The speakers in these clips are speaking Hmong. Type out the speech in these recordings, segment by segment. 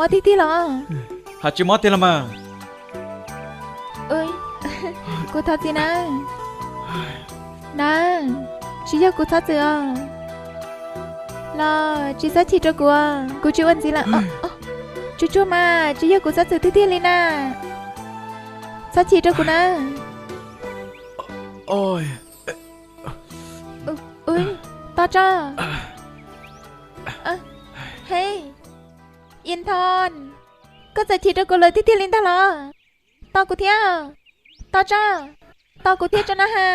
Mob tiag tiag los? Hais tsis mob tiag los mas. Kuv thov txim na. Na, tsis yog kuv txhob txwm os. Los tsis txhob chim rau kuv, kuv tsis ua ntxiv lawm. Tsuag tsuag mas, tsis yog kuv txhob txwm tiag tiag li na. Txhob chim rau kuv na. Tos tso. Hej, Ib Thoj, koj txawm chim rau kuv lawm tiag tiag li ntag los? Tos kuv thiab. Tos tso. Tos kuv thiab tso na ha.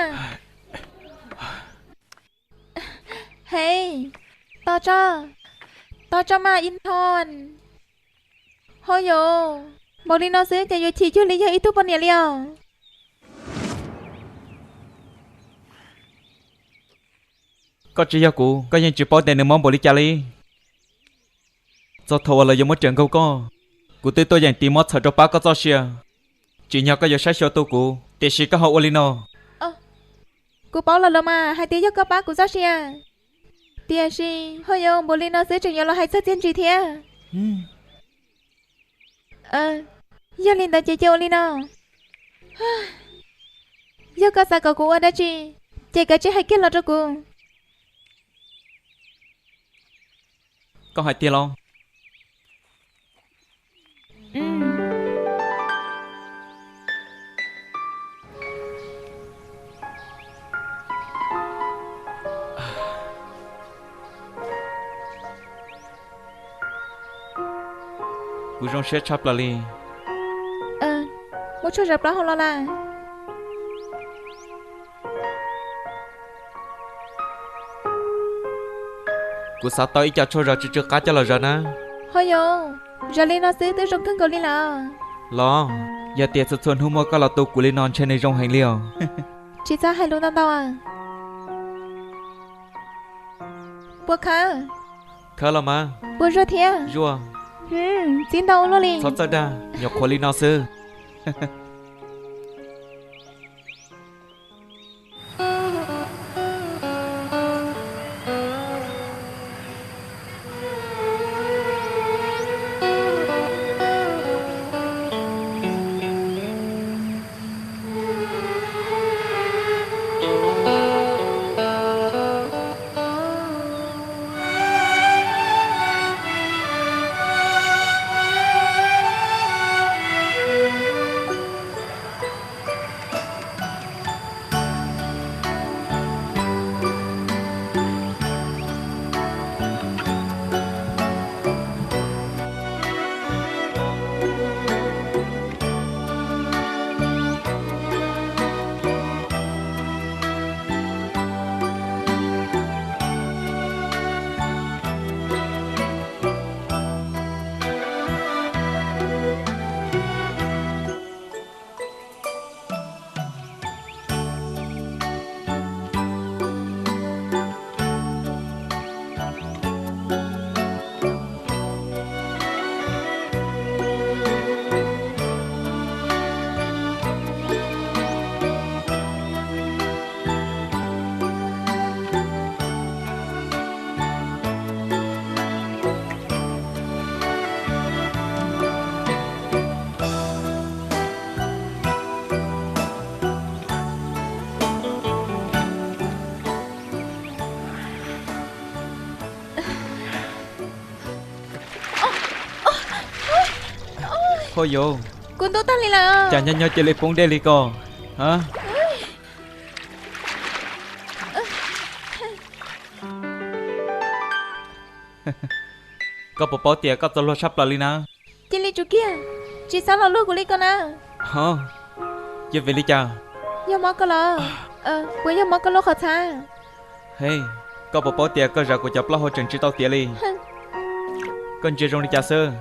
Hej, tos tso. Tos tso mas Ib Thoj. Ho yog npaum li no xwb ces yuav chim cuag li yog ib tug poj niam li os. Koj tsis yog kuv, koj yeej tsis paub tias nws mob npaum li cas li. Txog thaum uas lawv yuav muab riam nkaug koj, kuv twb tuaj yeem tis mob txhawm rau pab koj txoj sia. Tsim nyog koj yuav saib xyuas tu kuv, tiam sis koj ho ua li no. Kuv paub los los mas hais tias yog koj pab kuv txoj sia, tiam sis ho yog npaum li no xwb tseem yuav los hais txog txiaj ntsig thiab. Yog li ntawd ces cia ua li no. Yog koj xav kom kuv ua dab tsi, ces kav tsij hais kiag los rau kuv. Koj hais tiag los? Kuv zoo siab tshaj plaws li. Muab tshuaj zaws plaub hau los lawm. Kuv xav tau ib co tshuaj zaws tsw tsw qab coj los zaws na. Ho yog, zaws li no xwb twb zoo kawg nkaus li lawm. Los, yog tias txhua txhua hnub muaj koj los tu kuv li no ntshe nws zoo heev li os. Tsis txhob hais lus ntau ntau. Puas khawv? Khawv los mas. Puas zuaj thiab? Zuaj. Txib ntau ua luaj li. Txhob txawj dag, nyuam qhuav li no xwb. Ho yog, kuv ntub tag li lawm. Cas nyob nyob cia li poob dej li ko? Koj puas paub tias koj txawj luag tshaj plaws li na? Cia li tsum kiag, tsis txhob los luag kuv li ko na. Ho, yog vim li cas? Yog mob koj los? Puas yog mob koj lub qhov txhab? Hej, koj puas paub tias koj zaws kuv cov plaub hau tseem tsw tau tiav li? Koj ntsia zoo li cas xwb?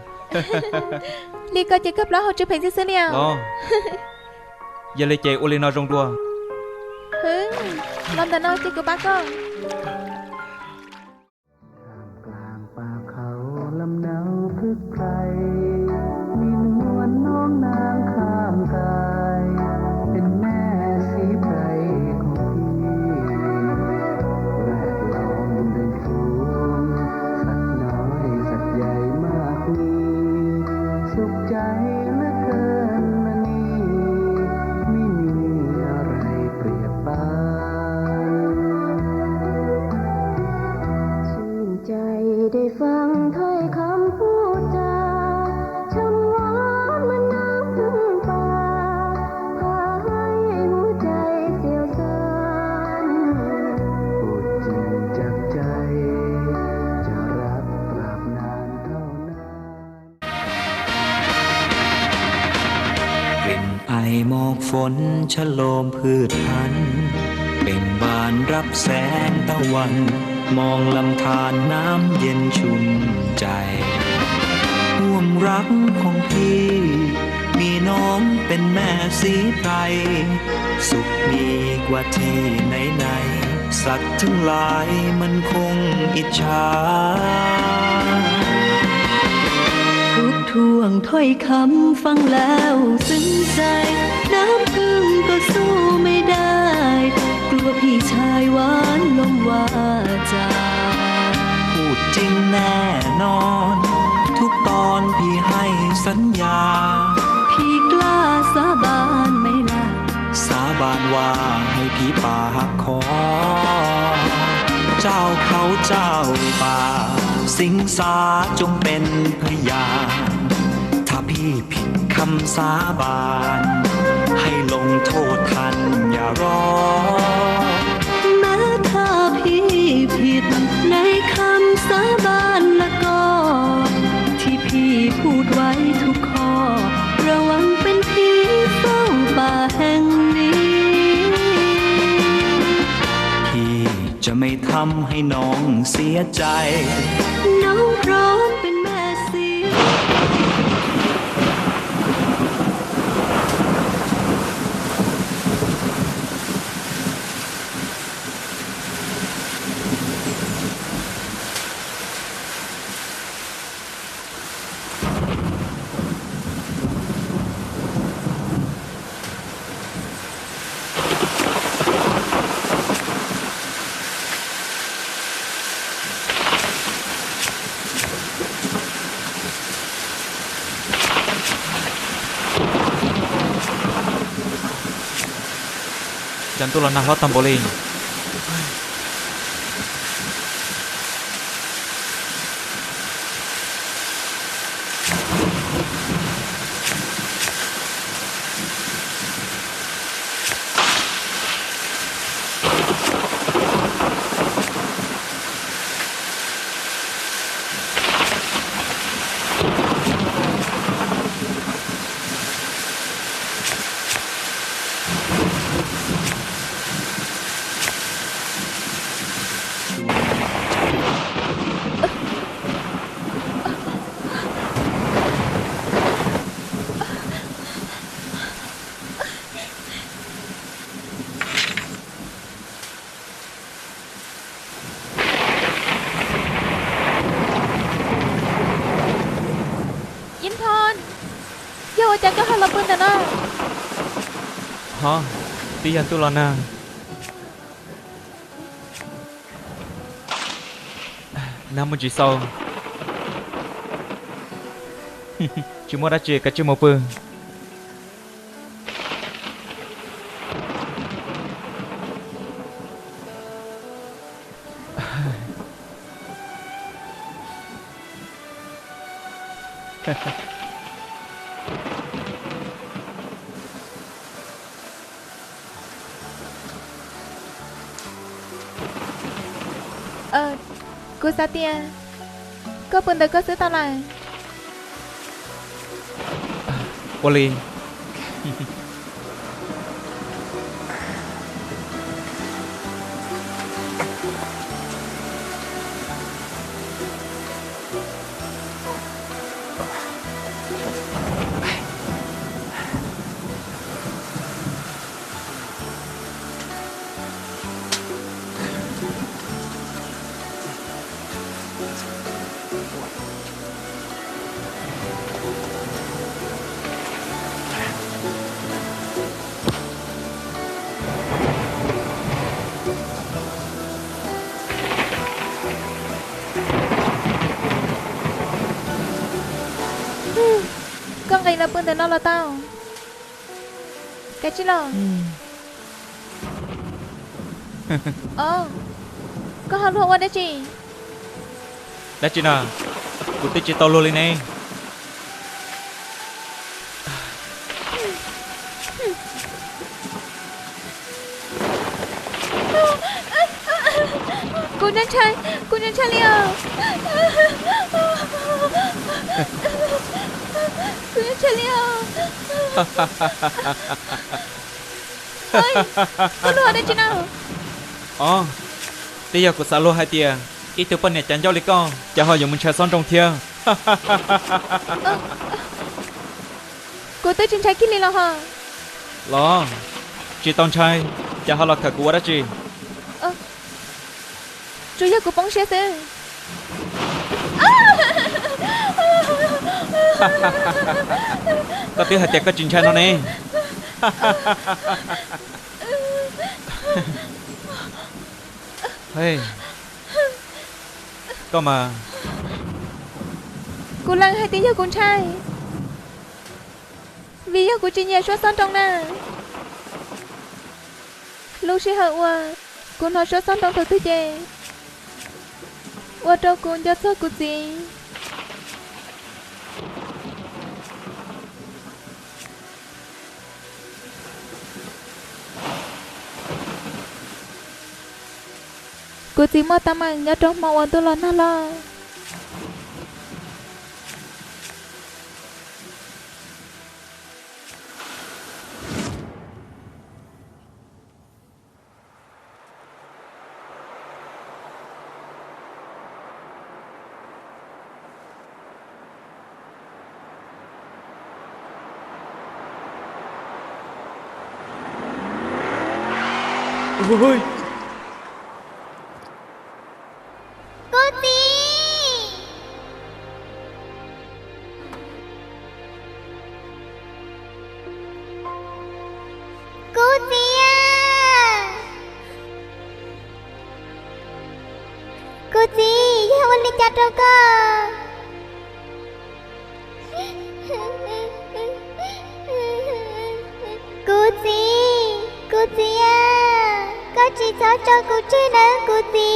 Li ko ces koj plaub hau tsw phem xwb xwb li os. Los, yog li ces ua li no zoo dua. Los ntawm no ces kuv pab koj. Tham klang pas khau lam nau khwb khlai, mi nuam noog naag khaam kaai, peb mej sib dai khoom pij, laaj loos deeg thoob, sat nois sat yais maaj muaj. ฝนชโลมพืชพันธุ์ เบ่งบานรับแสงตะวัน มองลำธารน้ำเย็นชุ่มใจ ห่วงรักของพี่ มีน้องเป็นแม่สีไพร สุขมีกว่าที่ไหนๆ สัตว์ทั้งหลายมันคงอิจฉา ทุกท่วงถ้อยคำฟังแล้วซึ้งใจ น้ำพึ่งก็สู้ไม่ได้ กลัวพี่ชายวานลมว่าจา พูดจริงแน่นอน ทุกตอนพี่ให้สัญญา พี่กล้าสาบานไหมล่ะ สาบานว่าให้ผีป่าหักคอ เจ้าเขาเจ้าป่า สิงสาจงเป็นพยาน ถ้าพี่ผิดคำสาบาน ให้ลงโทษทันอย่ารอ แม้ถ้าพี่ผิดในคำสาบานละก็ ที่พี่พูดไว้ทุกข้อ ระวังเป็นผีเฝ้าป่าแห่งนี้ พี่จะไม่ทำให้น้องเสียใจ น้องพร้อมเป็นแม่สี Cas ntuj los nag hlob tag npaum li. Yeej Thoj, yog ua cas koj ho los pw ntawm no? Ho, twb yog ntuj los nag. Nag mus tsis xaus. Tsis muaj dab tsi, kav tsij mus pw. Kuv xav tias koj pw ntawm koj xwb tau lawm. Ua li. Koj nqis los pw ntawm no los tau. Kav tsij los. Os, koj ho luag ua dab tsi? Dab tsi na? Kuv twb tsis tau luag li ne. Kuv ntshai, kuv ntshai li os. Kuv ntshai li os. Koj lug ua dab tsi no? Os, twb yog kuv xav luag hais tias ib tug poj niam cas ncauj li koj cas ho yuav mus ntshai xob nroo thiab. Kuv twb tsis ntshai kiag li los hos. Los, tsis tau ntshai, cas ho los khawm kuv ua dab tsi? Tsuas yog kuv poob siab xwb. Koj twb hais tias koj tsis ntshai no ne. Koj mas. Kuv lees hais tias yog kuv ntshai, vim yog kuv tsis nyiam suab xob nroo na. Lub sij hawm uas kuv hnov suab xob nroo thaum twg ces ua rau kuv nco txog kuv txiv. Kuv txiv muaj teeb meem nyob rau hmo uas ntuj los nag loj. Kuv txiv, kuv txiv, kuv txiv, yog ua li cas rau koj? Kuv txiv, kuv txiv, koj tsis txhob tso kuv tseg nawb kuv txiv.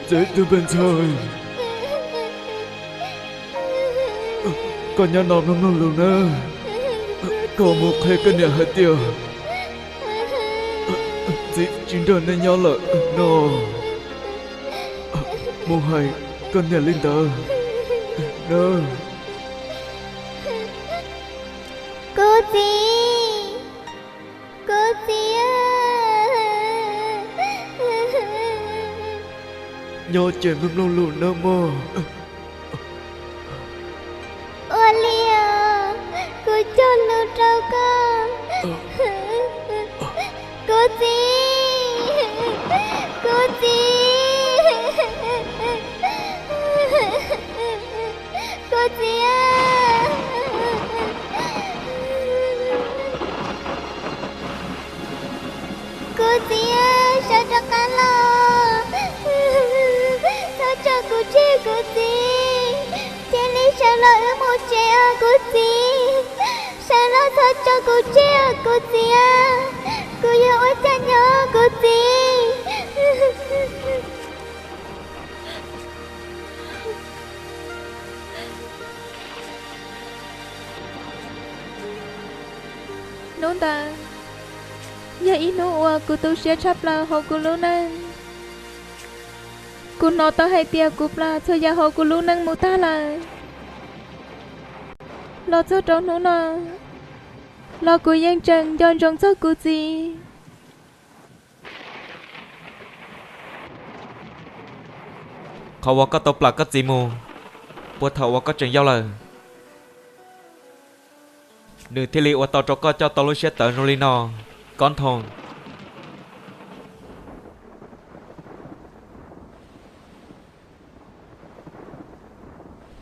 Txiv, tus npawg ntxawg, koj nyob no mloog mloog lus nawb. Koj mus qhia koj niam hais tias txiv tsis nrog nej nyob lawm no. Mus hais koj niam li ntawd nawb. Kuv txiv, kuv txiv, nyob ces mloog mloog lus nawb mog. Ua li os, kuv cog lus rau koj. Kuv txiv, kuv txiv, kuv txiv, kuv txiv, sawv rov qab los, txhob tso kuv tseg kuv txiv, cia li sawv los wb mus tsev os kuv txiv, sawv los txhob tso kuv tseg os kuv txiv, kuv yuav ua cas nyob kuv txiv. Hnub ntawd yog ib hnub uas kuv tu siab tshaj plaws hauv kuv lub neej. Kuv hnov tau hais tias kuv plam txhua yam hauv kuv lub neej mus tag lawm. Los txog rau hnub no, los kuv yeej tseem nco ntsoov txog kuv txiv. Qhov uas koj tau plam koj txiv mus puag thaum uas koj tseem yau lawm, nws thiaj li ua tau rau koj coj tau lub siab tawv zoo li no, Kob Nthoo.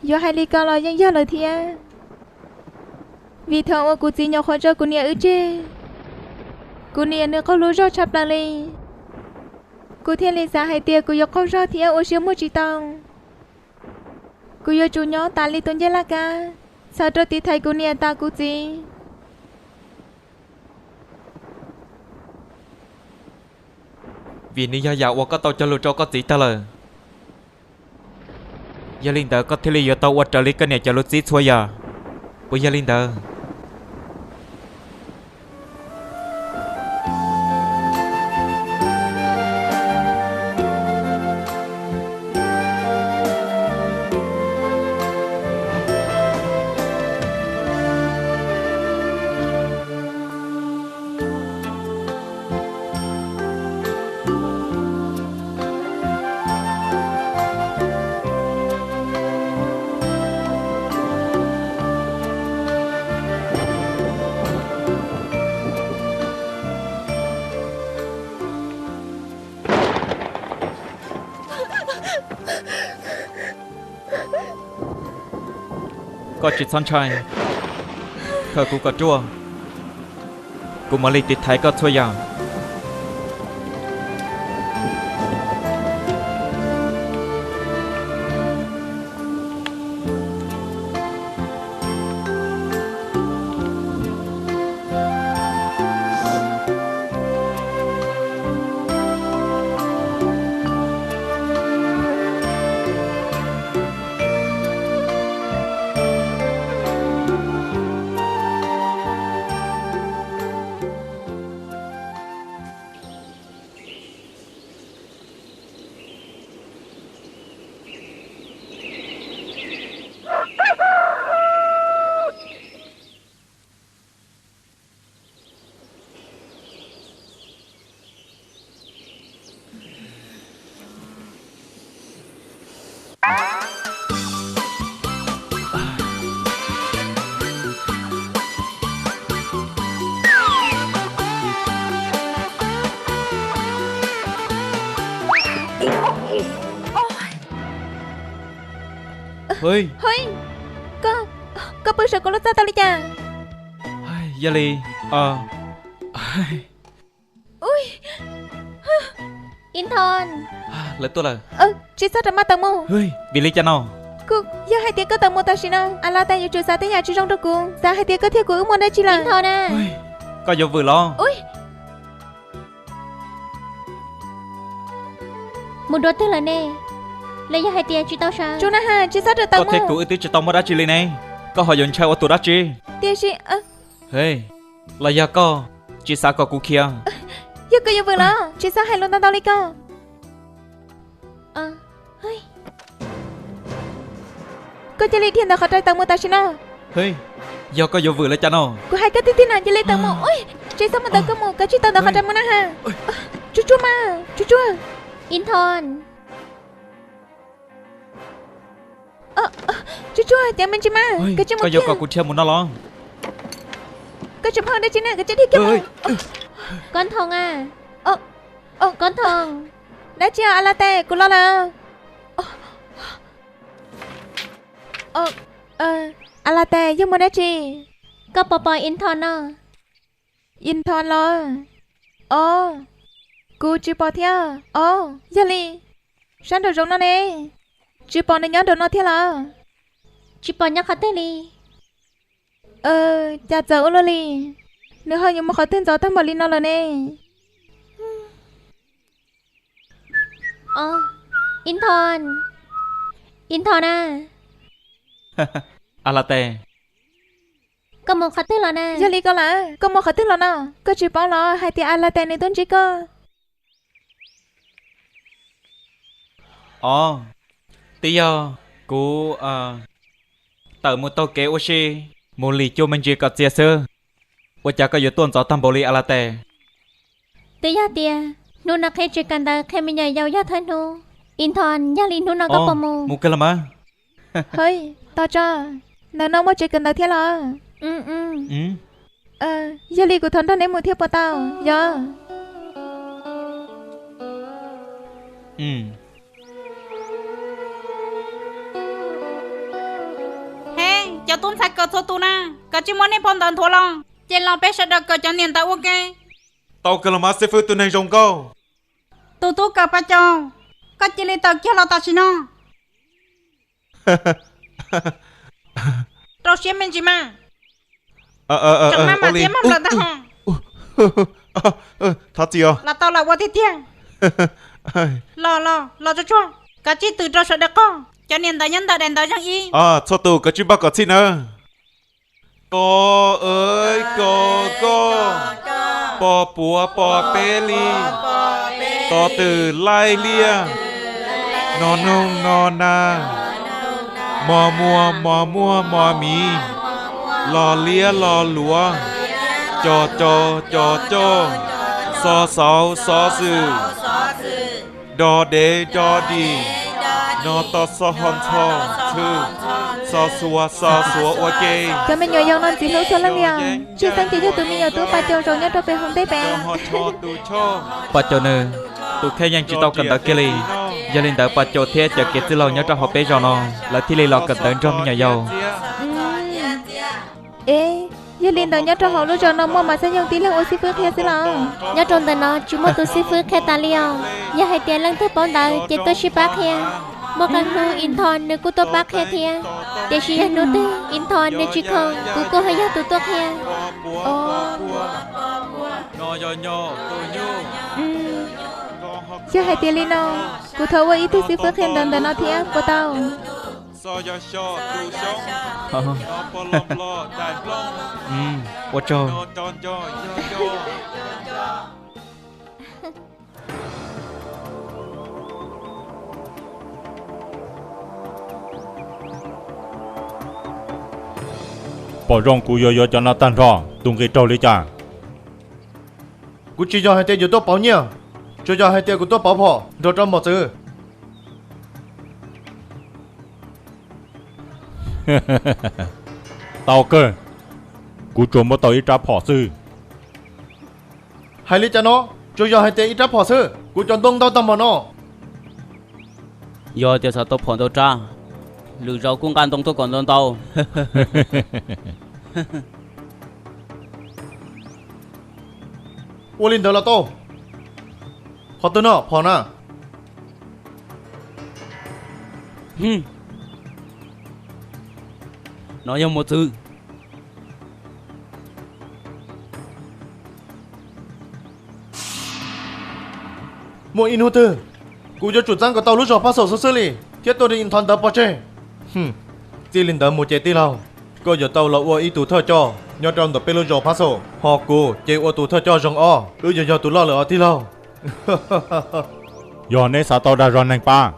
Yuav hais li ko los yeej yog lawm thiab, vim thaum uas kuv txiv nyuam qhuav tso kuv niam wb tseg, kuv niam nws qaug lub zog tshaj plaws li. Kuv thiaj li xav hais tias kuv yuav qaug zog thiab ua siab muag tsis tau. Kuv yuav tsum nyob tas li tus ncej laj kab, txhawb rau tiv thaiv kuv niam tas kuv txiv. Vim nws yog yam uas koj tau cog lus rau koj txiv tag lawm, yog li ntawd koj thiaj li yuav tau ua raws li koj niam cov lus txib txhua yam, puas yog li ntawd? Koj tsis txhob ntshai, khaws kuv kom ruaj, kuv mam li tiv thaiv koj txhua yam. Koj, koj pw saum kuv lub txaj tau li cas? Yog li, Ib Nthos, lawv tuaj lawm. Tsis txhob rov maj tawm mus. Vim li cas no? Kuv, yog hais tias koj tawm mus tam sim no, Alatais yuav tsum xav tej yam tsis zoo rau kuv, xav hais tias koj thiab kuv wb muaj dab tsi lawm. Nthos na. Koj yuav vwm los? Mus dua twg lawm ne? Los yog hais tias tsis tau sawv? Tsuj Naj Has, tsis txhob rau tawm mus. Koj thiab kuv wb twb tsis tau muaj dab tsi li ne, koj ho yuav ntshai ua tus dab tsi? Tiam sis, los yog koj tsis xav kom kuv khiav? Yog koj yuav vwm los tsis txhob hais lus ntau ntau li ko. Koj cia li dhia ntawm qhov rais tawm mus tam sim no. Yog koj yuav vwm los cas no? Kuv hais koj tiag tiag na, cia li tawm mus. Tsis txhob mus ntawm koj mus, koj tsis tau ntawm qhov rais mus na ha. Tsuj Tsuj mas, Tsuj Tsuj. Ib Nthos. Tsuj Tsuj, ceev me ntsis mas, koj tsis mus, koj yuav kom kuv dhia mus no los? Koj tsis pom dab tsi na, koj cia li dhia kiag mus. Koj Nthos a. Koj Nthos. Dab tsi os Alatais, kuv los lawm. Alatais, yog muaj dab tsi? Koj puas pom Ib Nthos no? Ib Nthos los? Os, kuv tsis pom thiab os. Yog li sab nraum zoov no ne, tsis pom nws nyob nraum no thiab los? Tsis pom nyob qhov twg li. Cas txawv ua luaj li, nws ho yuav mus qhov twg ntxov tag npaum li no lawm ne? Ib Nthos, Ib Nthos na. Alatais, koj mus qhov twg los na? Yog li koj lawm, koj mus qhov twg los no? Koj tsis paub los hais tias Alatais nws tuaj ntsib koj? Os, twb yog kuv tawm mus taug kev ua si, mus lim cuag me ntsis kom txias xwb. Ua cas koj yuav tuaj ntxov tag npaum li Alatais? Twb yog tias hnub no qhib tsev kawm ntawv qhia me nyuam yaus yog thawj hnub. Ib Nthos, yog li hnub no koj puas mus? Mus kawg los mas. Hwj, tos tso, ntawm no muaj tsev kawm ntawv thiab los? Yog li kuv thov nrog neb mus thiab puas tau? Yog. He, cov tub ntxhais kawm txhua tus na, koj tsis muab nej phau ntawv nthuav los? Ces los peb sawv daws kawm cov niam ntawv ua ke. Tau kawg los mas xib fwb, tus neeg zoo nkauj. Tus tub kawm Paj Caus, koj cia li tawm kiag los tam sim no. Rau siab me ntsis mas. Tseem maj mam thiab maj nplawm ntag hos. Thov txim os. Los tau los ua tiag tiag. Los los los tsuag tsuag, kav tsij twm rau sawv daws qaug. Cov niam ntawv nyob ntawm daim ntawv zeeg ib. Txhua tus kav tsij npaj kom txhij nawb. Ko, ko, ko, po puav po peb li, to twm laij liaj, no noog no na, mos muag mos muag mos miv, los liab los luav, co co co coj, xo xauv xov xwm, do dev do dim, no to xo ho ntxho ntxhw, xo xuav xo xuav ua ke. Cov me nyuam yaus no ntxim hlub txhua leej li os. Tshwj xeeb ces yog tus me nyuam tub Paj Caus zaum nyob rau pem hauv ntej pem. Paj Caus nws, tus kheej yeej tsis tau kawm ntawv kiag li. Yog li ntawd Paj Caus thiab cov kev txwj laug nyob rau hauv peb zos no, lawv thiaj li los kawm ntawv nrog me nyuam yaus. Es, yog li ntawd nyob rau hauv lub zos no muaj mas xav yoog tib leeg ua xib fwb qhia xwb los? Nyob rau ntawm no tsis muaj tus xib fwb qhia tas li os. Yog hais tias leej twg paub ntawd ces tuaj sib pab qhia. Muaj qee hnub Ib Nthos nws kuj tuaj pab qhia thiab, tiam sis yog hnub twg Ib Nthos nws tsis khoom kuv kuj ho yog tus tuaj qhia. Yog hais tias li no, kuv thov ua ib tug xib fwb qhia ntawv ntawm no thiab puas tau? Ua tsaug. Pom zoo kuv yuav yuav cov no tag nrho, tus nqi raug li cas? Kuv tsis yog hais tias yuav tuaj pauv nyiaj, tsuas yog hais tias kuv tuaj pauv phom nrog rau mos txwv. Tau kawg, kuv tsuas muab tau ib rab phom xwb. Hais li cas no? Tsuas yog hais tias ib rab phom xwb, kuv cov ntoo ntau tag npaum no. Yog tias xav tau phom ntau rab, lwm zaus kuj nqa ntoo tuaj kom ntau ntau. Ua li ntawd los tau. Qhov twg no phom na? No yog mos txwv. Muaj ib hnub twg, kuv yuav tsum txeeb kom tau lub zos Phab Xaum xwb xwb li thiab tua rau Ib Nthos ntawd pov tseg. Txij li ntawd mus ces tij laug, koj yuav tau los ua ib tug thawj coj nyob rau ntawm peb lub zos Phab Xaum, ho kuv ces ua tus thawj coj zoo ob, wb yuav yog tus loj lawm os tij laug. Yog neb xav tau dag zog neeg pab,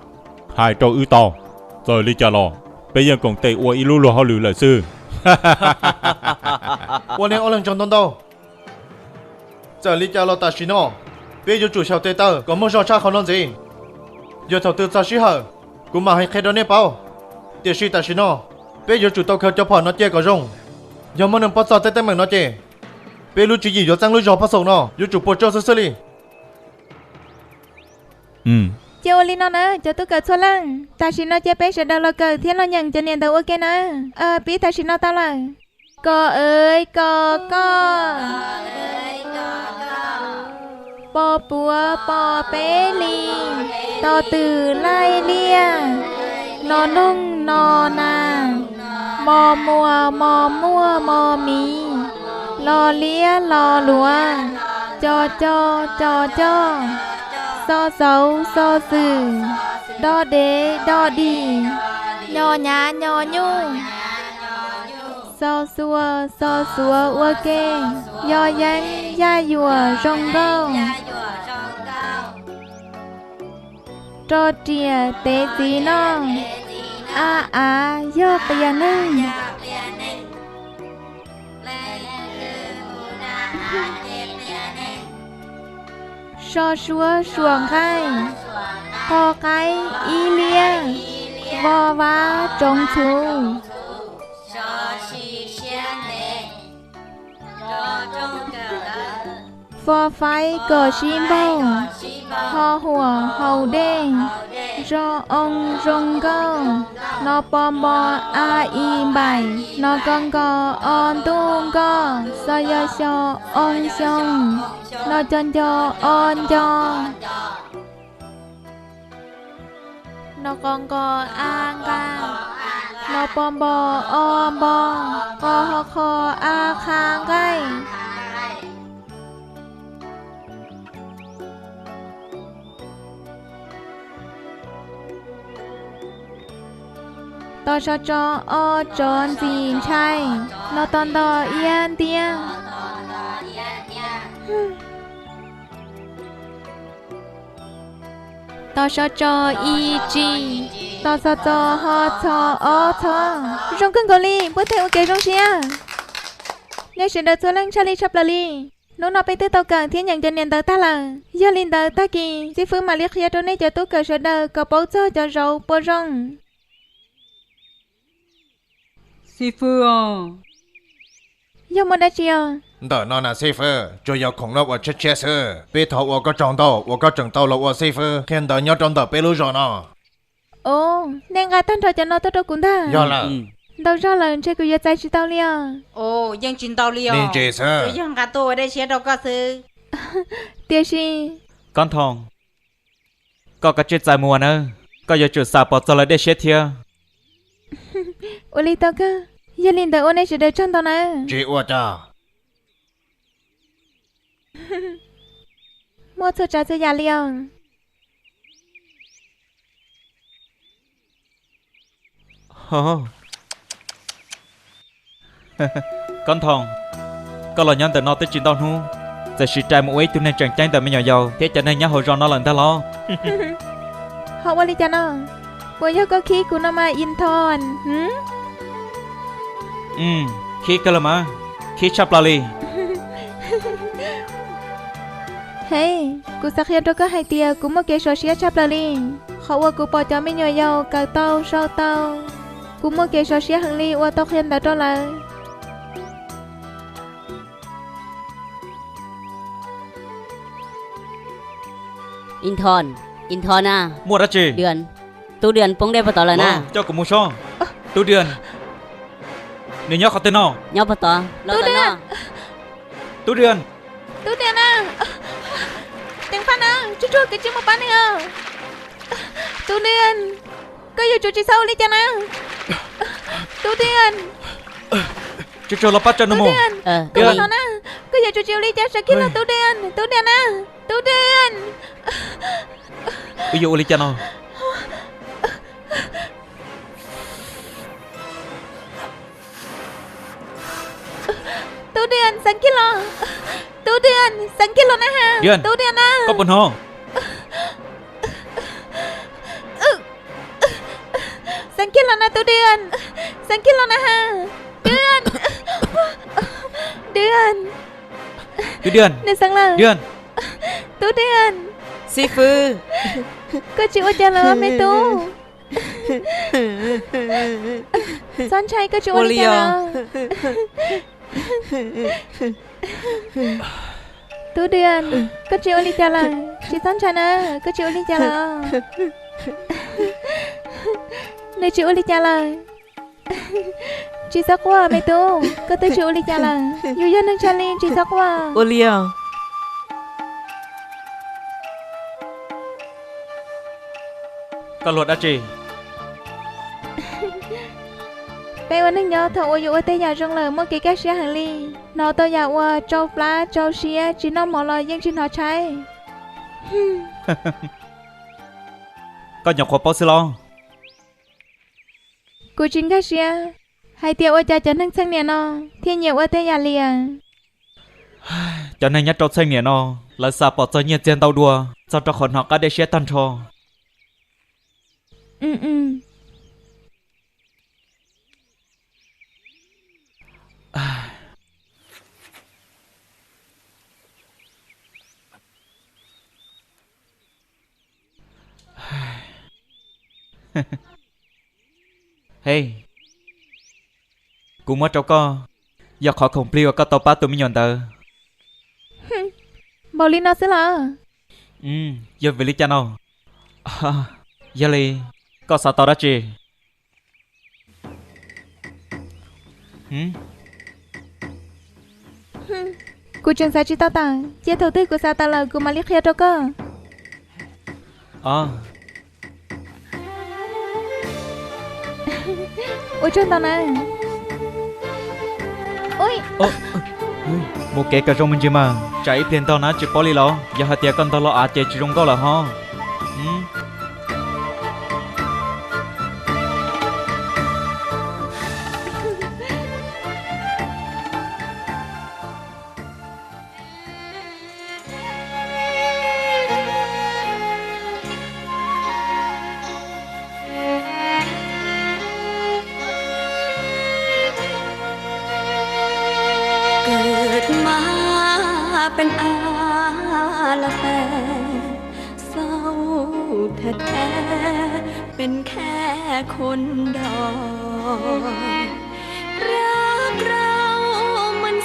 hais rau wb tau. Txawm li cas los peb yeej koom tes ua ib lub luag hauj lwm lawm xwb. Ua neeg ob leeg tsaug ntau ntau. Txawm li cas los tam sim no peb yuav tsum xyaum tes taw kom muaj zog tshaj qhov no ntxiv. Yog thaum twg txog sij hawm, kuv mam hais qhia rau nej paub. Tiam sis tam sim no peb yuav tsum tau khaws cov phom no cia kom zoo. Yog muaj neeg paub txog tej teeb meem no ces peb lub tswv yim yuav txeeb lub zos Phab Xaum no yuav tsum puas tsuaj xwb xwb li. Ces ua li no na cov tub kawm txhua leej, tam sim no cia peb sawv daws los kawm thiab los nyeem cov niam ntawv ua ke na. Pib tam sim no tau lawm. Ko, ej, ko, koj. Po, puav, pos, peb, lis. To, twm, laij, liaj. No, noog, no, nas. Mo, muas, mos, muaj, mos, mis. Lo, liab, los, luav. Co, co, cos, coj. Xo, xauv, xo, xwm. Do, dev, do, dis. Nyo, nyav, nyo, nyuj. Xo, xua, xo, xuav ua ke. Yo, yeeb, yaj, yuam, zoo nkauj. Ro, riam, tev, txiv, noj. A, av, yog qias neeg. So, suab, suam, nqaij. Qo, qaib, ib liab. Vo, vab, tsoov, txhuv. Fo, faib, kom sib npaug. Ho, huam, haus dej. Zo, oo, zoo nkauj. No, po, npo, a, i, npaim. No, ko, nko, o, ntuj, nkoj. Xo, yo, xyo, oo, xyoo. No, co, nco, o, nco. No, qo, nqo, a, nqa. No, po, npo, o, npo. Qo, ho, qho, a, qha, nqaij. To, so, tso, o, tsov, ntxim ntshai. No, to, nto, iab, ntiab. To, so, tso, i, tsis. To, xo, txo, ho, txho, ob, txhob. Zoo kawg nkaus li, npuaj theej ua kev zoo siab. Nej sawv daws txhua leej tshaj lij tshaj plaws li. Hnub no peb twb tau kawm thiab nyeem cov niam ntawv tag lawm. Yog li ntawd tag kis xib fwb mam li qhia rau nej cov tub kawm sawv daws kom paub txog cov zauv puas zoo. Xib fwb os. Yog muaj dab tsi os? Ntawm no na xib fwb, tsuas yog khoom noj ua tshiab tshiab xwb. Peb thov ua koj tsaug ntau uas koj tseem tau los ua xib fwb qhia ntawv nyob rau ntawm peb lub zos no. Ov, nej nqa tag nrho cov no tuaj rau kuv ntag. Yog lawm. Ntau zog lawm ntshe kuv yuav txais tsis tau li os. Ua, yeej tsis ntau li os. Tsuas yog nqa tuaj ua dej siab rau koj xwb. Tiam sis, Koob Thoom, koj kav tsij txais mus nawb, koj yuav tsum xam pom txog lawv dej siab thiab. Ua li tau kawg, yog li ntawd ua nej sawv daws tsaug ntau nawb. Tsis ua cas. Muaj txhua tsav txhua yam li os. Koob Thoom, koj los nyob ntawm no twb tsis ntau hnub, txawm siv rais mus ua ib tug neeg tseem ceeb ntawm me nyuam yaus thiab cov neeg nyob hauv zos no lawm ntag los? Ho ua li cas no? Puas yog koj khib kuv no mas Ib Thoom? Khib kawg los mas, khib tshaj plaws li. He, kuv xav qhia rau koj hais tias kuv muaj kev sov siab tshaj plaws li. Qhov uas kuv pom cov me nyuam yaus kawm tau sau tau, kuv muaj kev sov siab heev li uas tau qhia ntawv rau lawv. Ib Thoom, Ib Thoom na. Muaj dab tsi? Tub Diam poob dej puag tod lawm na. Coj kuv mus soj. Tub Diam, nws nyob qhov twg no? Nyob puag tod, los tom no. Tub Diam. Tub Diam na. Ceev faj na, tsuag tsuag kev tsis mus pab nws os. Tub Diam, koj yuav tsum tsis txhob ua li cas na. Tub Diam. Tsuag tsuag los pab tso nws mus. Koj yuav tsum tsis ua li cas, sawv kiag los Tub Diam, Tub Diam na. Tub Diam. Wb yuav ua li cas no? Tub Diam, xeev kiag los. Tub Diam, xeev kiag los na ha. Tub Diam na. Koj puas hnov? Xeev kiag los na Tub Diam. Xeev kiag los na ha. Tub Diam. Tub Diam. Nws xeev lawm. Tub Diam. Xib fwb, koj tsis ua cas los me tub? Txhob ntshai, koj tsis ua li cas los. Tub Diam, koj tsis ua li cas lawm, tsis txhob ntshai na, koj tsis ua li cas lawm. Nws tsis ua li cas lawm. Tsis txhob quaj me tub, koj twb tsis ua li cas lawm, yus yog neeg tshaj li, tsis txhob quaj. Ua li os. Koj luag dab tsi? Peb ua neeg nyob thaum uas yus ua tej yam zoo lawm muaj kev kaj siab heev li, hnov tau yam uas tsau plab tsau siab tsis noj mov los yeej tsis hnov tshaib. Koj nyuam qhuav paub xwb los? Kuv tsis nkag siab hais tias ua cas cov neeg txheej niam no thiaj nyiam ua tej yam liam. Cov neeg nyob rau txheej niam no, lawv xav pom txog nyiaj txiag ntau dua, txog rau qhov hnov qab dej siab tag nrho. He, kuv muab rau koj, yog qhov khoom plig uas koj tau pab tus me nyuam ntawd. Npaum li no xwb los? Yog vim li cas no? Yog li, koj xav tau dab tsi? Kuv tseem xav tsis tau tas, cia thaum twg kuv xav tas lawm kuv mam li qhia rau koj. Ua tsaug ntau na. Mus kev kom zoo me ntsis mas, tsam ib pliag ntog na tsis paub li los, yog hais tias koj ntog los av ces tsis zoo nkauj lawm hos. Qiv mas peb a la tes, xau tha the, peb kha khun nrog.